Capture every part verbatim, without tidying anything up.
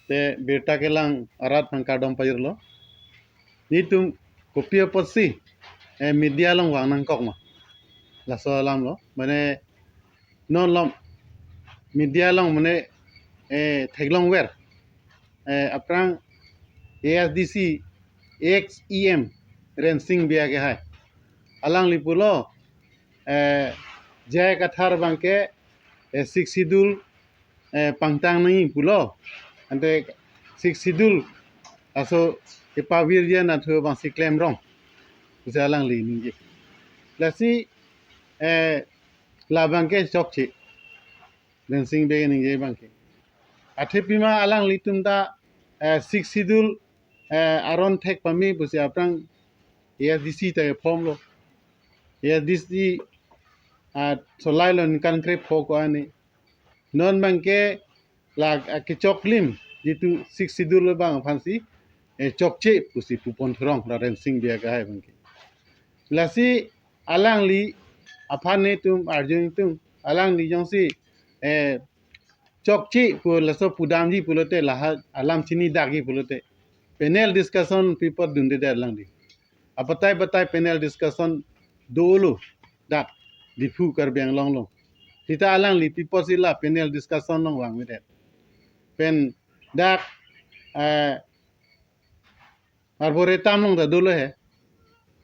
Te birta kelang arat aphan kardom pajirlo. Netum kopi apotsi, eh, media along vang nangkok ma? Laso alam lo. Mane non lo media along mane, eh, theklongver. Eh, aphrang A S D C ex E M Rensing Bey ke hai. Alangli pulo, eh, J I Kathar abangke, eh, Sixth Schedule, eh, pangtang nangji pulo. Ante Sixth Schedule laso kepavirji anatthu abangsi klemrong pusi alangli ningje. Lasi, eh, labangke chokche. Rensing Bey ningje abangke. Athe pima alanglitum ta, eh, Sixth Schedule, eh, aron thek pame pusi aphrang A S D C ta form lo. A S D C, ah, solai lo ningkan krepho ko-an ni. Non abangke la, ah, kechoklim jitu Sixth Schedule abang aphansi, eh, chokche pusi pupon thurong ra Rensing Bey ke hai abangke. Lasi alangli aphan netum arju ingtung, alangli jongsi, eh, chokche pu laso pudamji pulote, lahai alam chinidakji pulote, panel discussion pi apot dunde det alangli. Abatai batai panel discussion dolo dak Diphu Karbi Anglong along. Seta alangli pi apotsi la panel discussion along vangvedet? Pen dak, eh, Arboretum along ta dolo he.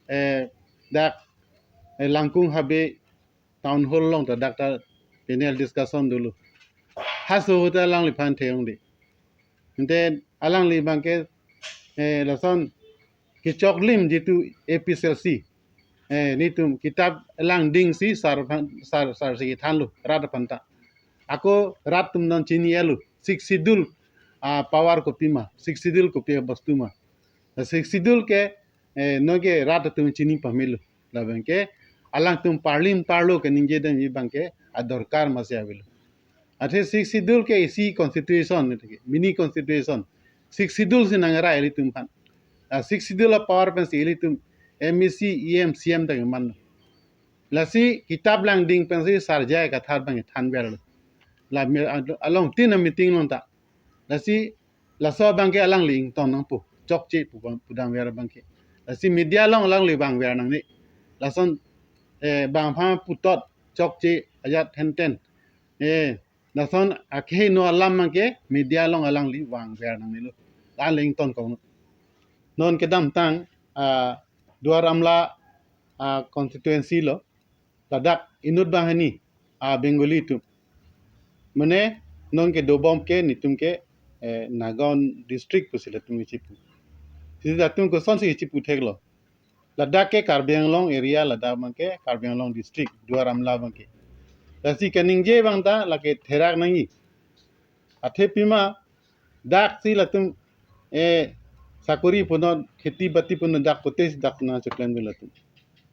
Eh, dak, eh, Langkung Habe Town Hall along ta dak ta panel discussion dolo. Halaso ahut ta alangliphan theklongde. Ante alangli abangke, eh, lason kechoklim jitu A P H L C, eh, netum kitap langdingsi sar aphan, sar, sarsi kethanlo rat aphan ta. Ako rat atum non chini-etlo Sixth Schedule, ah, power kopi ma, Sixth Schedule kopi abostu ma. Sixth Schedule ke, eh, non ke rat atum chini pamelo. Labangke alangtum parlim parlo keningje damji abangke adorkar masi avelo. Athe Sixth Schedule ke isi constitution, mini constitution. Sixth Schedule si nangrai ilitum aphan. Ah, Sixth Schedule a-power pensi ilitum M A C, E M, C M ta kemanlo. Lasi kitap langding pensi Sar J I Kathar abang thanverlo. La mi-, along tin a-meeting along ta. Lasi laso abangke alangli ington nangpo, chokche pu-, pudamver abangke. Lasi media along alangli vangver nangne. Lason, eh, bang aphan puthot chokche ajat henten. Eh, lason akhei no alam abangke media along alangli vangver nangnelo. Alangli ingtonkok. Non kedamtang, ah, Duar Amla, ah, constituency lo, ladak inut banghini, ah, Bengali atum. Mane non kedobom ke netum ke, eh, Nagaon district pusi latum kechipu. Seta latum kosonsi chipu theklo? Ladak ke Karbi Anglong area, ladak abangke Karbi Anglong district, Duar Amla abangke. Lasi keningje abang ta lake therak nangji. Athe pima daksi latum, eh, sakori punon, kheti bati punon dak kote si dak nangcheklemdun latum.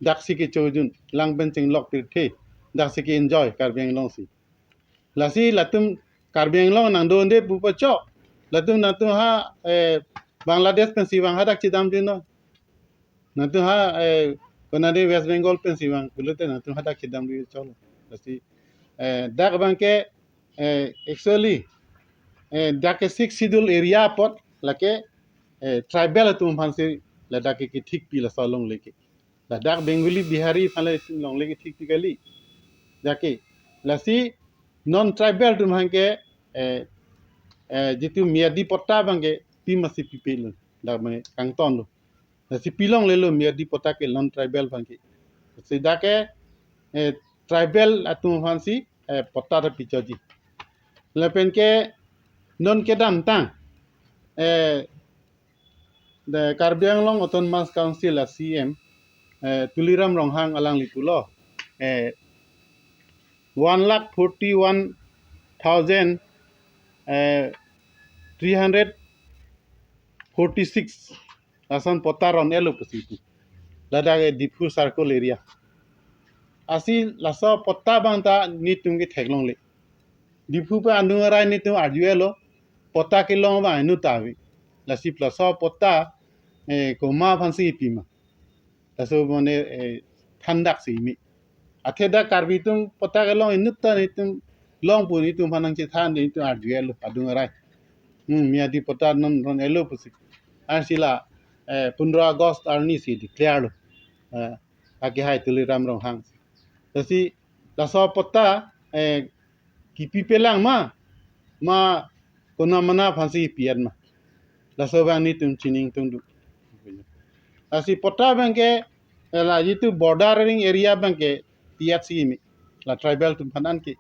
Daksi kecho-un, lang pen chenglok pirthe, daksi ke-enjoy Karbi Anglong si. Lasi latum Karbi Anglong nangdunde pu pachok, latum nangtum ha, eh, Bangladesh pensi vang hadak chedamdunnon. Nangtum ha, eh, konade West Bengal pensi vang pulote nangtum hadak chedamdun choklo. Lasi, eh, dak abangke, eh, actually, eh, dak ke Sixth Schedule area apot lake, eh, tribal atum aphansi ladak ke kethikpi laso alongle ke. Ladak Bengali, Bihari aphan le longle kethikpi kali. Dak ke. Lasi non tribal atum aphan ke, eh, eh, jitu miyadi patta abangke pi masi pipelo. Dak mane kangtonlo. Lasi pilonglelo miyadi patta ke non tribal aphan ke. Seta ke, eh, tribal atum aphansi, eh, patta ta pichoji. Lapen ke non kedamtang, eh, the Karbi Anglong Autonomous Council a-C M, eh, Tuliram Ronghang alangli pulo, eh, one lakh forty-one thousand, eh, three hundred forty-six lason patta ron-etlo pusi pu. Ladak ke Diphu Circle area. Lasi laso patta abang ta netum ke theklongle. Diphu pen adung arai netum arju-etlo, patta kelong abang inut ta ave. Lasi laso patta, eh, komat aphansi pima? Laso mane, eh, thandaksi me. Athe dak Karbi atum patta kelong inut ta netum long pu netum aphan nangchethan, netum arju-etlo adung arai. Hmm, Miadi patta non ron-etlo pusi. Ansi la, eh, pondro August arni si declare lo. Eh, akehai Tuliram Ronghang. Lasi laso patta, eh, kipipelang ma, ma konat mana aphansi pi-et ma. Laso abang nelitum chiningtungdun. Lasi patta abangke, eh, la jitu bordering area abangke pi-et si kimi. La tribal atum aphan anke.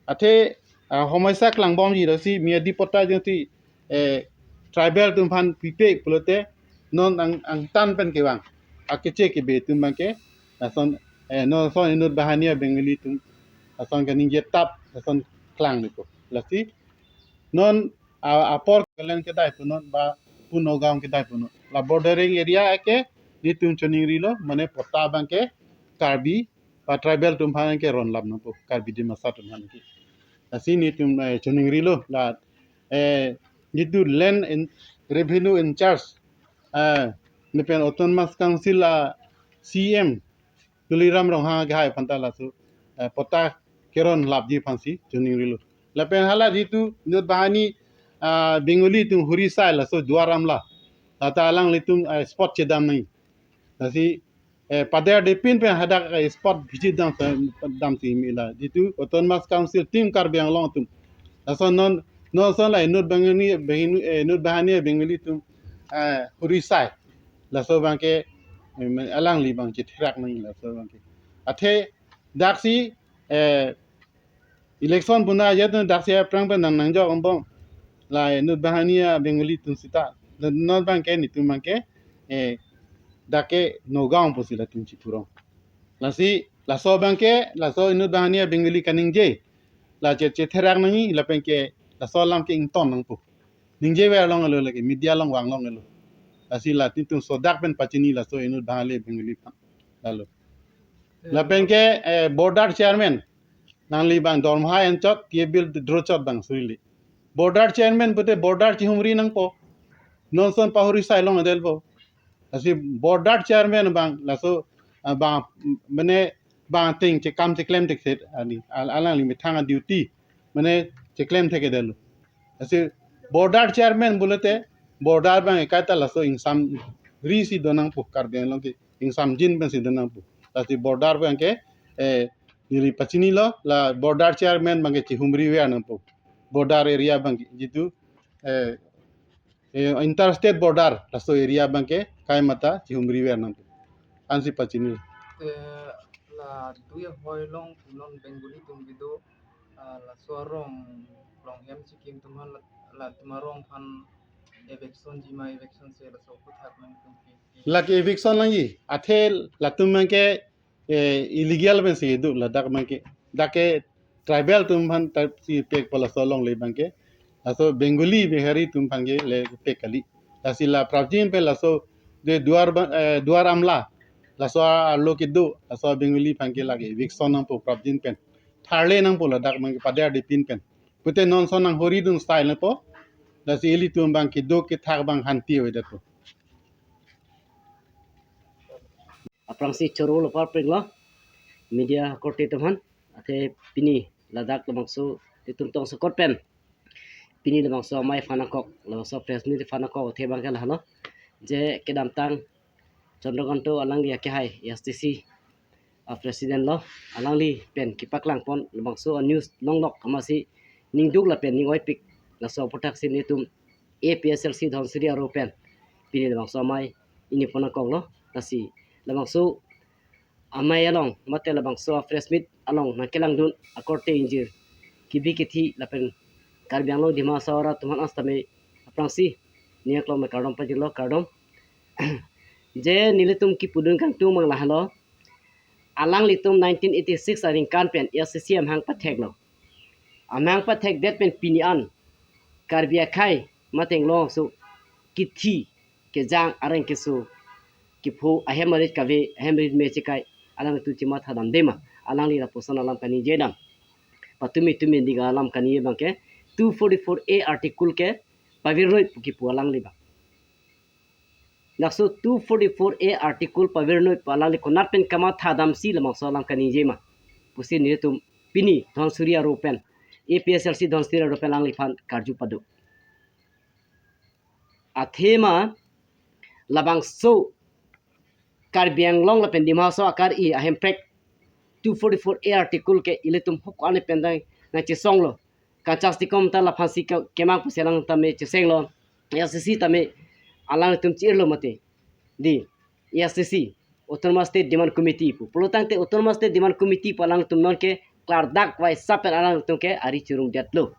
Athe, ah, homai sak langbomji lasi Miadi patta jongsi, eh, tribal atum aphan pipe pulote non ang, angtan pen kevang. Akeche kebe atum abangke, lason, eh, non son inut banghini a-Bengali atum, lason kaningje tap, lason klang niko. Lasi, non, ah, apor Nagaland kedai punon, ba pu Nagaon kedai punon. La bordering area ake, nelitum choningrilo, mane patta abangke, Karbi, ba tribal atum aphan ke ronlap nangpo, Karbi Dimasa atum aphan ke. Lasi nelitum, eh, choningrilo, la, eh, jitu land in, revenue in charge, eh, nepen Autonomous Council a C M, Tuliram Ronghang akehai aphanta laso, eh, patta keronlapji aphansi choningrilo. Lapen hala jitu inut banghini, ah, Bengali atum huri sai laso Duar Amla. Lata alanglitum, eh, spot chedam nangji. Lasi, eh, pader depin pen hadak, eh, spot visit dam, damsi kimi la. Jitu Autonomous Council Team Karbi Anglong atum. Laso non, non son la inut banghini, banghini, eh, inut banghini Bengali atum, eh, huri sai. Laso abangke, eh, alangli abang chetherak nangji laso abangke. Athe daksi, eh, election puna ajat daksi aphrang pen nang nangjok angbong. La inut banghini a-Bengali atum sita. Non abangke nelitum abangke, eh, dak ke Nagaon pusi latum chipurong. Lasi, laso abangke, laso inut banghini a-Bengali kaningje. La che, chetherak nangji, lapenke, laso alam ke ington nangpo. Ningjever longlelo lake, media along vanglonglelo. Lasi la nelitum sodak pen pachini laso inut banghini Bengali aphan. Lalo. Lapenke, eh, border chairman. Nangli abang dormoha enchot, ke bill drochot abang surile. Border chairman pute border chihumri nangpo. Non son pahuri sai longledet po. Lasi border chairman abang, laso, ah, abang, mane, abang ting chekam cheklem thekset, ani, al-, alangli methang a-duty, mane, cheklem thekthedetlo. Lasi border chairman pulote, border abang ekaita laso ingsamri si do nangpo, Karbi Anglong ke ingsamjin pensi do nangpo. Lasi border abangke, eh, neli pachinilo, la border chairman abangke chihumriver nangpo. Border area abangke, jitu, eh, eh, interstate border, laso area abangke, kaimata chihumriver nangpo. Ansi pachini. Eh, la dui ahoi along punon Bengali atum kedo, ah, laso arong, rong hem chikim atum aphan la, latum arong aphan eviction jima, eviction si laso aphuthak nangtum pi, pi. Lake eviction nangji, athe latum abangke, eh, illegal pensi do ladak abangke. Dak ke tribal atum aphan ta si pek pu laso alongle abangke. Laso Bengali Bihari atum aphan ke le pek kali. Lasi la prapjin pen laso de Duar ba, eh, Duar Amla. Laso arlo kedo, laso Bengali aphan ke lake eviction nangpo prapjin pen. Tharle nangpo ladak abangke pader depin pen. Pute non son nang huri dun style nangpo. Lasi ilitum abang kedo kethak abang hanti avedet po. Aphrangsi choro lo parpring lo media korte atum aphan. Athe pini ladak labangso itum tong sokot pen. Pini labangso amei aphan nangkok, labangso press meet aphan nangkok, athe abangke lahelo. Je kedamtang Chandrakanta alangli akehai A S D C a-president lo, alangli pen kepaklang pon labangso a-news longlok amatsi ningduk lapen ning-oipik, laso aphuthak si nelitum A P H L C Dhansiri aro pen pini labangso amei ingni pon nangkoklo. Lasi labangso amei along mate labangso a-press meet along nangkelangdun akorte ingjir kebi kethe lapen Karbi Anglong Dima Hasao arat atum aphan setame aphrangsi ning aklong me kardom pajirlo, kardom. Je nelitum kepudun kangtung abang lahelo. Alanglitum nineteen eighty-six aningkan pen A S D C amahang patheklo. Amahang pathekdet pen pini an Karbi akhei mate Anglong aso kethe kejang areng keso kepho ahem arit kave ahem arit me chekai alangtum chematha damde ma, alangli lapuson alam kaningje dam. Patumi tumi indiga alam kaningje abangke two forty-four A article ke pavirnoi pu kipu alangli abang. Laso two forty-four A article pavirnoi pu alangli konat pen kamatha damsi labangso alam kaningje ma pusi nelitum pini Dhansiri aro pen, A P H L C Dhansiri aro pen alangliphan karju pado. Athema labangso Karbi Anglong lapen Dima Hasao akar-i ahemprek two forty-four A article ke ilitum hok ane pen dang nangchesonglo. Kachas tikom ta laphansi ke-, kemang pusi alang tame chesenglo. A I C C tame alangtum chirlo mati. Di, A I C C, Autonomous State Demand Committee pu. Pulotangte Autonomous State Demand Committee pu alangtum nonke klardak vai sapen alangtum ke ari chirungdetlo.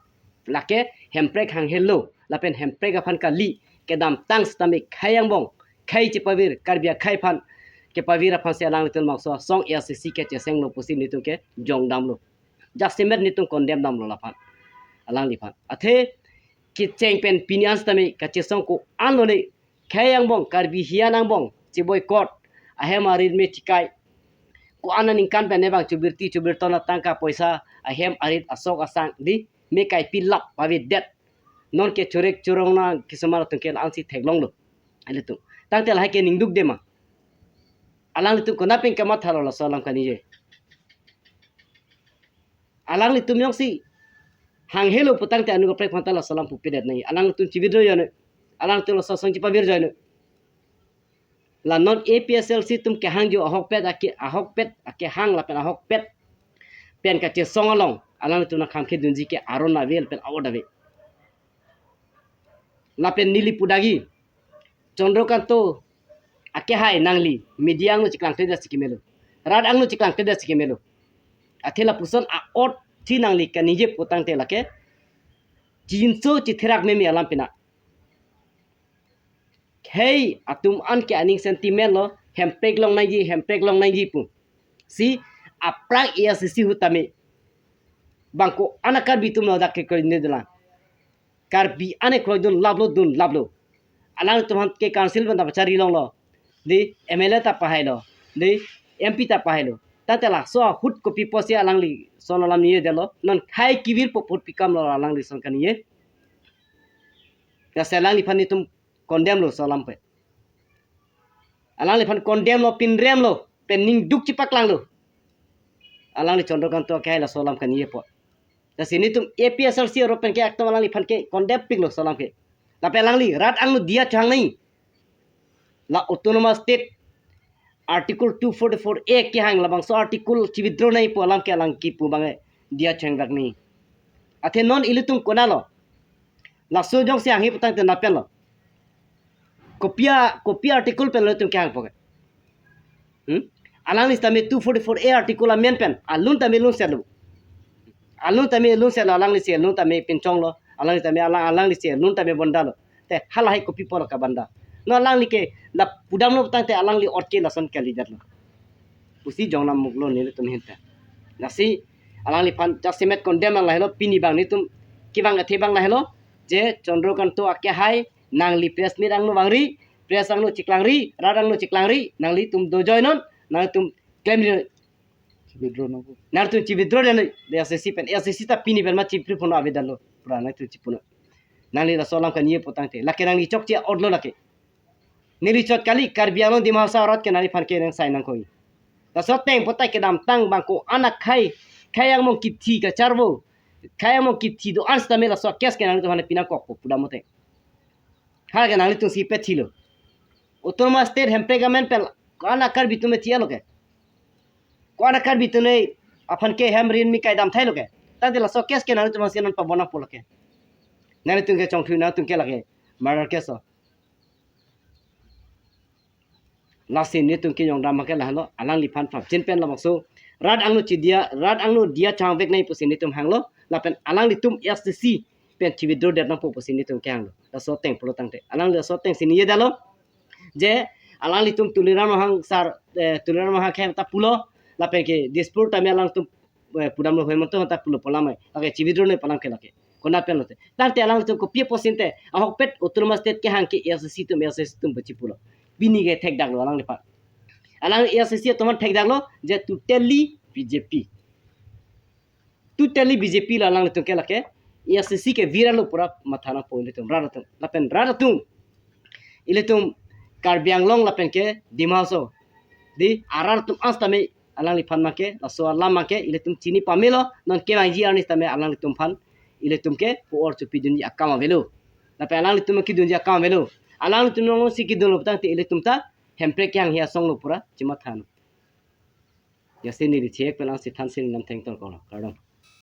Lake hemprek hanghelo, lapen hemprek aphan kali, kedamtang sitame khei angbong, khei chepavir, Karbi akhei aphan kepavir aphansi alangtum bangso asong A I C C ke chesenglo pusi nelitum ke jongdamlo. Jasemet nelitum condemn damlo laphan, alangliphan. Athe kecheng pen pini an sitame kachesong ko-an lone, khei angbong, Karbi hiyan angbong cheboycott, ahem arit me chikai. Ko-an aningkan pen ne bang chobirti chobirton atangka poisa, ahem arit asok asang di me kaipi lap pavedet. Nonke chorek chorong na kisomar atum ke la-ansi theklonglo. Ilitum. Tangte lahai ke ningduk dema. Alanglitum konat pen kamathalo laso alam kaningje. Alanglitum jongsi hanghelo putangte anu kaprek aphanta laso alam pupedet nai. Alanglitum chi-withdraw joi noi. Alanglitum laso asong chepavir joi noi. La non A P H L C atum kehang jo ahokpet ake, ahokpet akehang lapen ahokpet pen kachesong along alanglitum nangkhang kedunji ke aron ave lapen awot ave. Lapen neli pudagi, Chandrakanta akehai nangli media angno chiklangkledet si kemelo, rat angno chiklangkledet si kemelo. Athe lapuson a-ot thi nangli kaningje putangte lake chinso chitherak meme alam pina. Khei atum an ke aning sentiment lo, hemprek long nangji, hemprek long nangji pu. Si aphrang A I C C ahut tame bang ko-an a-Karbi atum lo dak ke kroidunde dolang. Karbi an ke kroidun laplo, dun laplo. Alangtum aphan ke council pen ta pachari longlo. Di M L A ta pahailo. Di M P ta pahailo. Tangte laso ahut kopi pusi alangli lason alam ningjedetlo. Non khei kevirpo pu apot pi kam lo alangli lason kaningje. Lasi alangliphan nelitum condemn lo laso alam ke. Alangliphan condemn lo, pinrem lo, pen ningduk chipaklanglo. Alangli Chandrakanta akehai laso alam kaningje apot. Lasi nelitum A P H L C arlo pen ke ekdom alangliphan ke condemn piklo laso alam ke. Lapen alangli rat angno diya chohang nai. La Autonomous State Article two forty-four A kehang labangso article chi-withdraw nai pu alam ke alang kipu abang diya chohang vek nai. Athe non ilitum konatlo? Laso jongsi hanghe putangte konat pen lo? Kopi a, kopi article pen lo ilitum kehangpo ke? Hmm? Alangli sitame two forty-four A article amen pen alun tame lunsetlo. Alun tame lunsetlo, alanglisi alun tame pinchonglo. Alangli tame alang, alanglisi alun tame bondalo. Te halahai kopi apotlo kabonda? Non alangli ke la pudamlo putangte alangli ot ke lason kalidetlo pusi jongdam muklo nelitum ahin ta. Lasi alangliphan jasemet condemn lang lahelo, pini abang nelitum kevang athe abang lahelo, je Chandrakanta akehai nangli press meet angno vangri, press angno chiklangri, rat angno chiklangri, nanglitum dojoi non, nanglitum klemri non. Withdraw nangpo. Nanglitum chi-withdraw non, A I C C pen, A I C C ta pini pen ma chipri phono avedetlo, pura nangtum chipunon. Nangli laso alam kaningje putangte, lake nangli chokche otlo lake. Neli chot kali, Karbi Anglong Dima Hasao arat ke nangliphan ke nang sai nangkoi. Laso ateng putai kedamtang bang ko-an akhei, khei angbong kithi kacharvo, khei angbong kithi do-an sitame laso case ke nanglitum aphan pinangkokpo pudam ateng. Hala ke nanglitumsi pethilo. Autonomous State hemprek amen pen ko-an a-Karbi atum me thilo ke? Ko-an a-Karbi atum aphan ke hem rin me kaidam thailo ke? Tangte laso case ke nanglitum aphansi non pabonangpo lake. Nanglitum ke chongthui, nanglitum ke lake murder case lo. Lasi nelitum kejongdam ke lahelo, alangliphan phan chin pen labangso rat angno chidiya, rat angno diya chohang vek nai pusi nelitum hanglo, lapen alanglitum A I C C pen chi-withdraw det nangpo pusi nelitum kehanglo. Laso ateng pulo tangte, alangli laso atengsi ningjedetlo, je alanglitum Tuliram Ronghang sar, eh, Tuliram Ronghang akehai ta pulo, lapen ke Dispur tame alangtum, eh, pudamlo, Hemanta ta pulo pu alam, lake chi-withdraw nai pu alam ke lake. Konat pen lote? Tangte alanglitum kopi apotsi te, ahokpet Autonomous State kehang ke A I C C atum, A I C C atum pu chipulo? Pini ke thekdaklo alangliphan. Alang A I C C atum aphan thekdaklo, je totally B J P. Totally B J P lo alanglitum ke lake, A I C C ke viralo pura matha nangpo ilitum rat atum. Lapen rat atum, ilitum Karbi Anglong lapen ke Dima Hasao, di arat atum an sitame alangliphan abang ke, laso alam abang ke ilitum chini pamelo, non kevangji arni sitame alanglitum aphan ilitum ke po-or chopidunji akam avelo. Lapen alanglitum kedunji akam avelo. Alangtum alongsi kedolo tangte ilitum ta Hemprek kehanghe asong lo pura chematha. Jasi neli chek pelang si thansi neli namtheng tol kolo. Kardom.